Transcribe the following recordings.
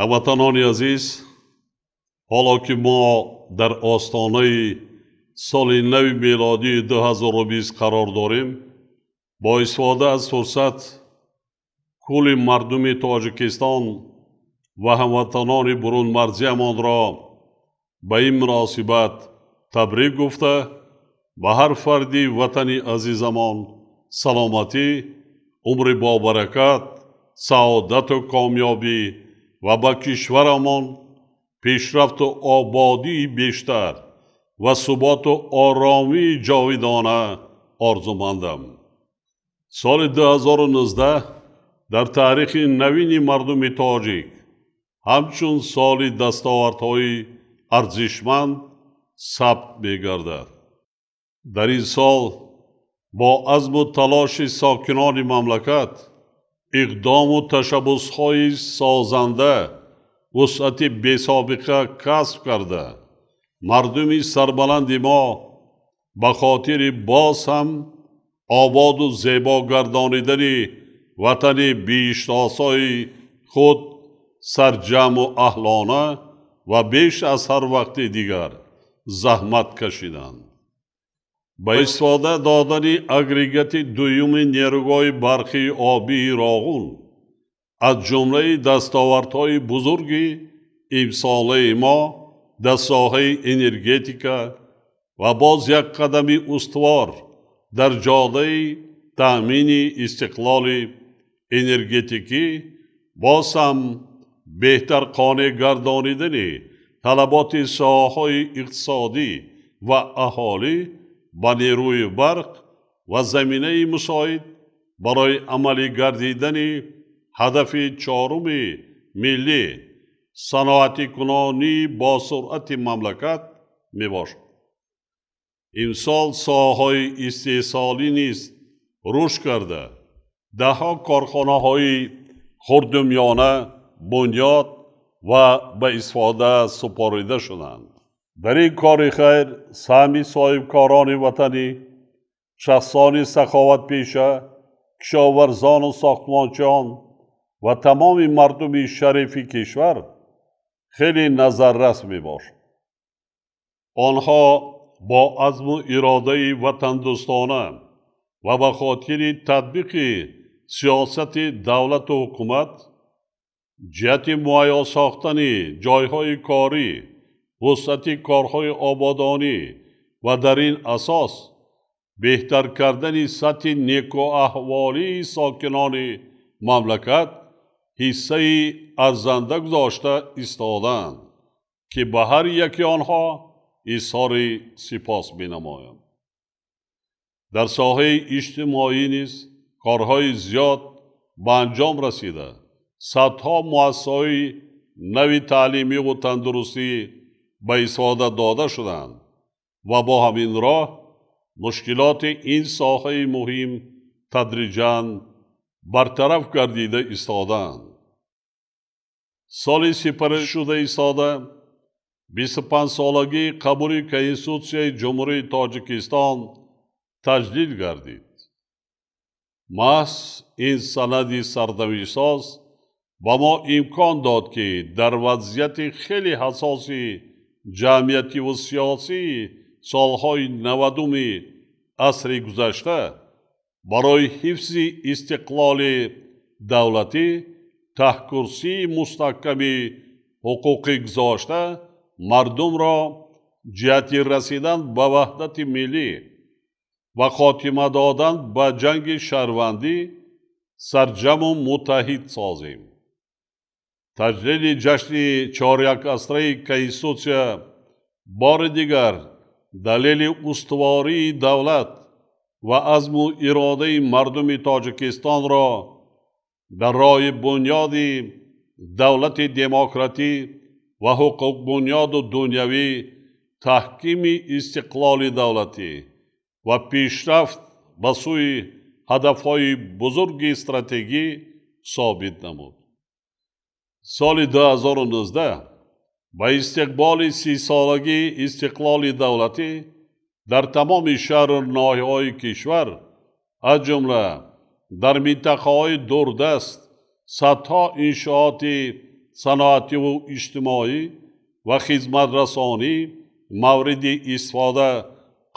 Ҳамватанони азиз, ҳоло ки мо дар остонаи соли нави мелодии 2020 қарор дорем, бо истифода аз фурсат кулли мардуми Тоҷикистон ва ҳамватанони бурунмарзиямонро ба ин муносибат табрик гуфта, ба ҳар фарди ватани азизамон саломатӣ, умри бобаракат, саодату комёбӣ ва ба кишварамон пешрафту ободии бештар ва суботу оромии ҷовидона орзумандам. Соли 2019 дар таърихи навини мардуми тоҷик ҳамчун соли дастовардҳои арзишманд сабт мегардад. Дар ин сол бо азму талоши сокинони мамлакат, иқдому ташаббусҳои созанда вусъати бесобиқа касб карда, мардуми сарбаланди мо ба хотири боз ҳам ободу зебо гардонидани ватани биҳиштосои худ сарҷамъу аҳлона ва беш аз ҳар вақти дигар заҳмат кашиданд. Ба истифода додани агрегати дуюми нерӯгоҳи барқии обии Роғун аз ҷумлаи дастовардҳои бузурги имсолаи мо дар соҳаи энергетика ва боз як қадами устувор дар ҷодаи таъмини истиқлоли энергетикӣ, боз ҳам беҳтар қонеъ гардонидани талаботи соҳаҳои иқтисодӣ ва аҳолӣ ба нерӯи барқ ва заминаи мусоид барои амалӣ гардидани ҳадафи чоруми миллӣ, саноатикунонии босуръати мамлакат мебошад. Имсол соҳаҳои истеҳсолӣ низ рушд карда, даҳҳо корхонаҳои хурду миёна бунёд ва ба истифода супорида шуданд. Дар ин кори хайр саҳми соҳибкорони ватанӣ, шахсони саховатпеша, кишоварзону сохтмончиён ва тамоми мардуми шарифи кишвар хеле назаррас мебошад. Онҳо бо азму иродаи ватандӯстона ва ба хотири татбиқи сиёсати давлату ҳукумат ҷиҳати муҳайё сохтани ҷойҳои корӣ, вусъати корҳои ободонӣ ва дар ин асос беҳтар кардани сатҳи некуаҳволии сокинони мамлакат ҳиссаи арзанда гузошта истодаанд, ки ба ҳар яки онҳо изҳори сипос менамоям. Дар соҳаи иҷтимоӣ низ корҳои зиёд ба анҷом расида, садҳо муассисаҳои нави таълимиву тандурустӣ ба истифода дода шуданд ва бо ҳамин роҳ мушкилоти ин соҳаи муҳим тадриҷан бартараф гардида истодаанд. Соли сипаришуда истода 25-солагии қабули Конститутсияи Ҷумҳурии Тоҷикистон таҷлил гардид. Маҳз ин санади сарнавиштсоз ба мо имкон дод, ки дар вазъияти хеле ҳассоси ҷамъиятиву сиёсии солҳои 90-уми асри гузашта барои ҳифзи истиқлоли давлатӣ таҳкурсии мустаҳками ҳуқуқӣ гузошта, мардумро ҷиҳати расидан ба ваҳдати миллӣ ва хотима додан ба ҷанги шаҳрвандӣ сарҷамъу муттаҳид созем. Таҷлили ҷашни чорякасраи Конститутсия бори дигар далели устувории давлат ва азму иродаи мардуми Тоҷикистонро дар роҳи бунёди давлати демократӣ ва ҳуқуқбунёду дунявӣ, таҳкими истиқлоли давлатӣ ва пешрафт ба сӯи ҳадафҳои бузурги стратегӣ собит намуд. Соли 2019 ба истиқболи 30-солагии истиқлоли давлатӣ дар тамоми шаҳру ноҳияҳои кишвар, аз ҷумла дар минтақаҳои дурдаст, садҳо иншооти саноативу иҷтимоӣ ва хизматрасонӣ мавриди истифода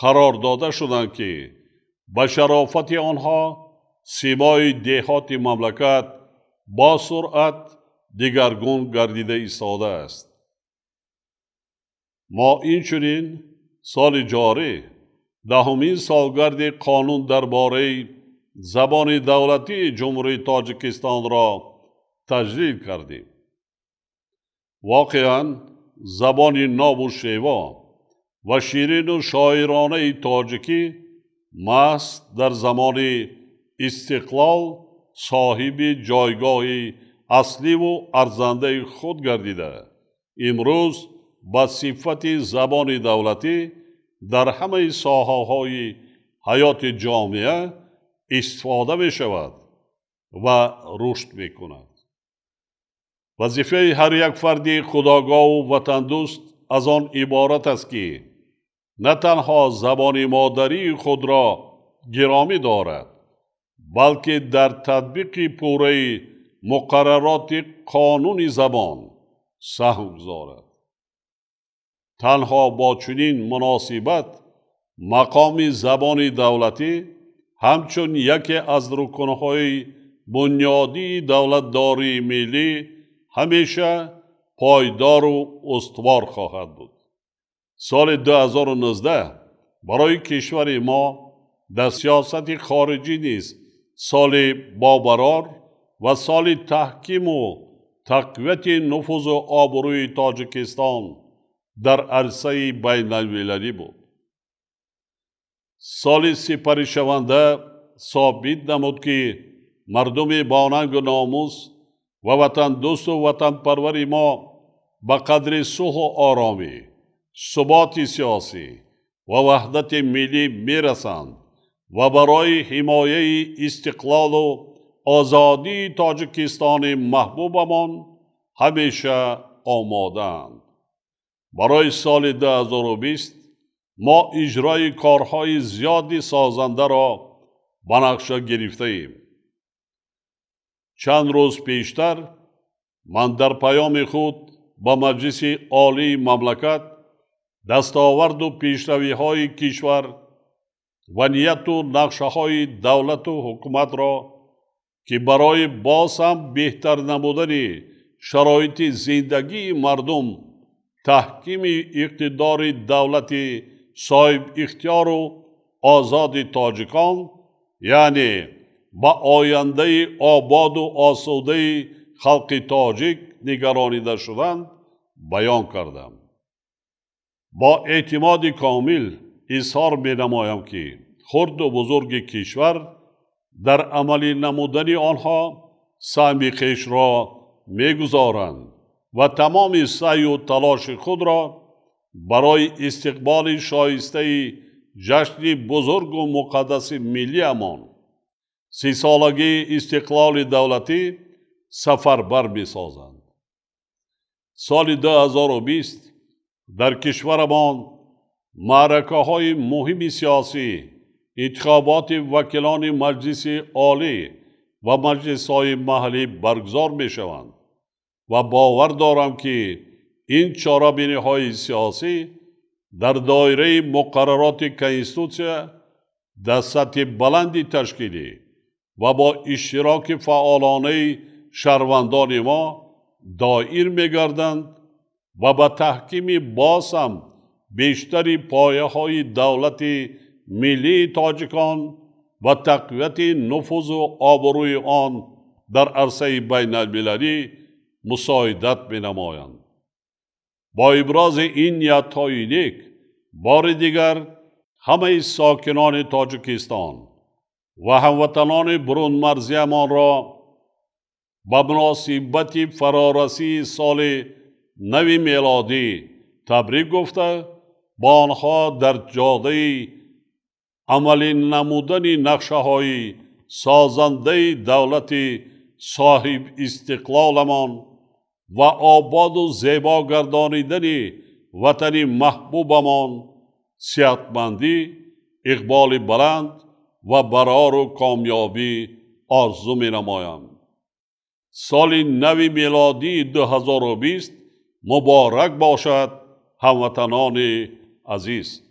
қарор дода шуданд, ки ба шарофати онҳо симои деҳоти мамлакат бо суръат дигаргун гардида истодааст. Мо инчунин соли ҷорӣ 10-умин солгарди қонун дар бораи забони давлатии Ҷумҳурии Тоҷикистонро таҷлил кардем. Воқеан, забони нобу шево ва ширину шоиронаи тоҷикӣ маҳз дар замони истиқлол соҳиби ҷойгоҳи асливу арзандаи худ гардида, имрӯз ба сифати забони давлатӣ дар ҳамаи соҳаҳои ҳаёти ҷомеа истифода мешавад ва рушд мекунад. Вазифаи ҳар як фарди худогоҳу ватандӯст аз он иборат аст, ки на танҳо забони модарии худро гиромӣ дорад, балки дар татбиқи пурраи муқаррароти қонуни забон саҳм гузорад. Танҳо бо чунин муносибат мақоми забони давлатӣ ҳамчун яке аз рукнҳои бунёдии давлатдории миллӣ ҳамеша пойдору устувор хоҳад буд. Соли 2019 барои кишвари мо дар сиёсати хориҷӣ низ соли бобарор ва соли таҳкиму тақвияти нуфузу обрӯи Тоҷикистон дар арсаи байналмилалӣ буд. Соли сипаришаванда собит намуд, ки мардуми бонангу номус ва ватандӯсту ватанпарвари мо ба қадри сулҳу оромӣ, суботи сиёсӣ ва ваҳдати миллӣ мерасанд ва барои ҳимояи истиқлолу озодии Тоҷикистони маҳбубамон ҳамеша омодаанд. Барои соли 2020 мо иҷрои корҳои зиёди созандаро ба нақша гирифтаем. Чанд рӯз пештар ман дар паёми худ ба Маҷлиси Олии мамлакат дастоварду пешравиҳои кишвар ва нияту нақшаҳои давлату ҳукуматро, ки барои боз ҳам беҳтар намудани шароити зиндагии мардум, таҳкими иқтидори давлати соҳибихтиёру озоди тоҷикон, яъне ба ояндаи ободу осудаи халқи тоҷик нигаронида шуданд, баён кардам. Бо эътимоди комил изҳор менамоям, ки хурду бузурги кишвар дар амалӣ намудани онҳо саҳми хешро мегузоранд ва тамоми саъю талоши худро барои истиқболи шоистаи ҷашни бузургу муқаддаси миллиамон, 30-солагии истиқлоли давлатӣ, сафарбар месозанд. Соли 2020 дар кишварамон маъракаҳои муҳими сиёсӣ, интихоботи вакилони Маҷлиси Олӣ ва маҷлисҳои маҳаллӣ баргузор мешаванд ва бовар дорам, ки ин чорабиниҳои сиёсӣ дар доираи муқаррароти Конститутсия, дар сатҳи баланди ташкилӣ ва бо иштироки фаъолонаи шаҳрвандони мо доир мегарданд ва ба таҳкими боз ҳам бештари пояҳои давлати миллии тоҷикон ва тақвияти нуфузу обрӯи он дар арсаи байналмилалӣ мусоидат менамоянд. Бо ибрози ин ниятҳои нек бори дигар ҳамаи сокинони Тоҷикистон ва ҳамватанони бурунмарзиямонро ба муносибати фарорасии соли нави мелодӣ табрик гуфта, бо онҳо дар ҷодаи амалӣ намудани нақшаҳои созандаи давлати соҳибистиқлоламон ва ободу зебо гардонидани ватани маҳбубамон сиҳатмандӣ, иқболи баланд ва барору комёбӣ орзу менамоям. Соли нави мелодии 2020 муборак бошад, ҳамватанони азиз.